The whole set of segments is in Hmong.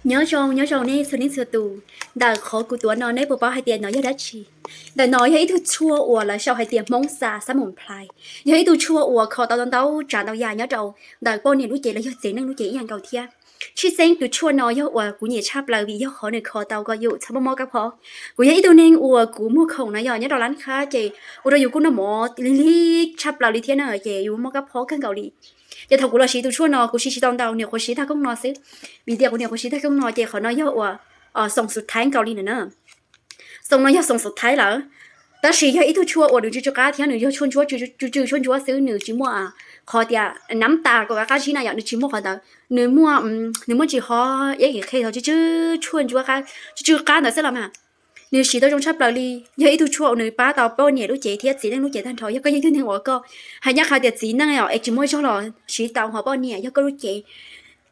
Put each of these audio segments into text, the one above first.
Nyob zoo, nyob zoo nej txhua leej txhua tus. Ntawm qhov kuv tuav no neb puas paub hais tias no yog dab tsi? Ntawm no yog ib tug tshuaj uas lawv sau hais tias Hmoob xa xab moos plhais. Yog ib tug tshuaj uas kho tau ntau tsav ntau yam nyob rau ntawm poj niam lub cev los yog txiv neej lub cev ib yam nkaus thiab. Tshwj xeeb tus tshuaj no yog uas kuv nyiam tshaj plaws vim yog qhov nws kho tau koj yuav txhob mob mob kab phob. Kuv yog ib tug neeg uas kuv muag khoom na yog nyob rau lab khab ces ua rau yus kuj noj mov lig lig tshaj plaws li thiab na, ces yus mob kab phob kawg nkaus li. Ces thaum kuv los siv tus tshuaj no kuv siv tsis tau ntau, nyuam qhuav siv tag koob no xwb, vim tias kuv nyuam qhuav siv tag koob no ces qhov no yog uas xoom xus thaib nkaus li na. Xoom no yog xoom xus thaib lawm, tab sis yog ib tug tshuaj uas nws tsw tsw qab thiab nws yog tshuaj ntsuab, tsw tsw tshuaj ntsuab xwb, nws tsis muaj qhov tias nab tas kom qab zib na yom, nws tsis muaj qhov ntawd. Nws muaj, nws muaj tsis hov iab kim qhe thaum tsw tsw tshuaj ntsuab, tsw tsw qab ntawd xwb los mas nws siv tau zoo tshaj plaws li. Yog ib tug tshuaj uas nws pab tau poj niam lub cev thiab txiv neej lub cev tag nrho. Yog koj yog ib tug neeg uas koj hais ncaj qha tias txiv neej es tsis muaj zog los siv tau hov poj niam, yog koj lub cev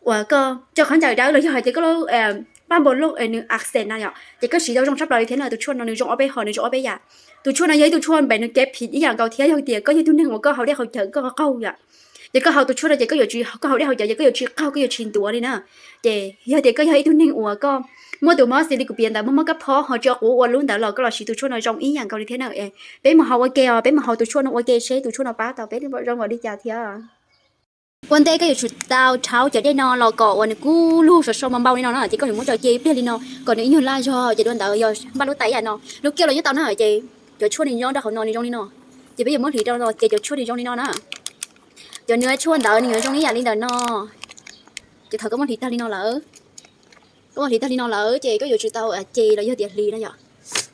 uas koj coj khaub ncaws dawb los yog hais tias koj lub paj npaum loj nws a xes na yom, ces koj siv tau zoo tshaj plaws li thiab na. Tus tshuaj no nws zoo ob peb hom, nws zoo ob peb yam. Tus tshuaj no yog ib tug tshuaj npe nws kev phim ib yam nkaus thiab, yog tias koj yog ib tug neeg uas koj haus dej haus cawv koj qaug yom, ces koj haus tus tshuaj no ces koj yuav tsis, koj haus dej haus cawv ces koj yuav tsis qaug, koj yuav tsis ntuav li na. Ces yog tias koj yog ib tug neeg uas koj muaj tus mob xis li kuv piav ntawd, mob mob kab phob ho tsis quav ua lub ntawd los koj los siv tus tshuaj no zoo ib yam nkaus li thiab na. Peb mus haus ua ke os, peb mus haus tus tshuaj no ua ke seb tus tshuaj no pab tau peb zoo npaum li cas thiab. Ua ntej koj yuav tsum tau rhaub cov dej no los kom uas nws kub lug sov so npau npau li no na, ces koj yuav muab tso cia ib pliag li no kom nws ib nyuag laj zog, ces dua ntawd yog npaj lub tais ib yam no, lub kiab los nyob tau na, ces cov tshuaj nws nyob rau hauv no nws zoo li no, ces peb yuav muab hliv rau no ces cov tshuaj nws zoo li no na. Cov nws tshuaj ntawd nws yuav zoo ib yam li ntawm no. Ces thaum koj muab hliv tag li no lawm, koj muab hliv tag li no lawm ces koj yuav tsum tau ces los yog tias hliv no yom.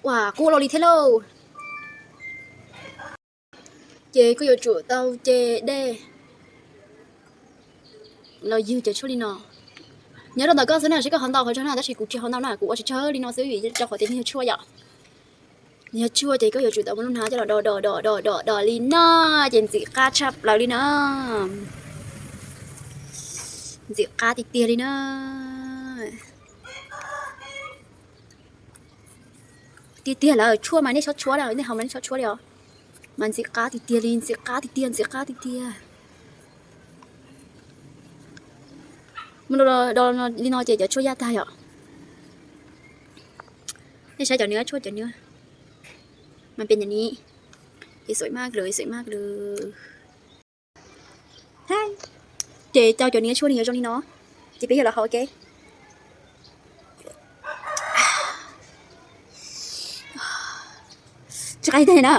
Ua kub lo li thiab lauj. Ces koj yuav tsum tau ce dej los ywg cov tshuaj li no. Nyob rau ntawm koj xwb na, seb koj haus ntau qhov tsaug na, tab sis kuv tsis haus ntau na, kuv ua tsawg tsawg li no xwb vim rau qhov tias nws yog tshuaj yom. Nws yog tshuaj ces koj yuav tsum tau muab lub hnab coj los do do do do do li no, ces ntxim qab tshaj plaws li no. Ntxim qab tiag tiag li na. Tiag tiag lawm, tshuaj mas nej txhob tshuab na, nej haus mas nej txhob tshuab li os. Mas ntxim qab tiag tiag li, ntxim qab tiag tiag, ntxim qab tiag tiag. Muab do li no ces cov tshuaj yaj tag yom. Nej saib cov nws tshuaj cov nws mas pes nyam ni, ces xuaim maj lawm, xuaim maj lawm. Ces cov cov nws tshuaj nws yuav zoo li no, ces peb yog los haus ua ke. Tsis qab tag na.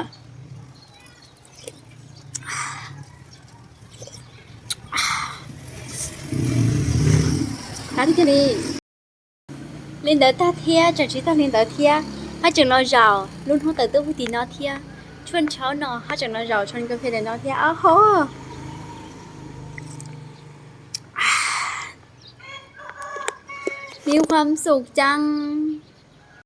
Qab tiag tiag li. Li ntawd tag thiab tseem tsis tag li ntawd thiab, haj tseem los zaum lub hnub tawm tuaj pug tim no thiab. Tshuaj ntshauv no haj tseem los zaum tshuaj ka fes ntawm no thiab. Au ho, mi hua xum cang.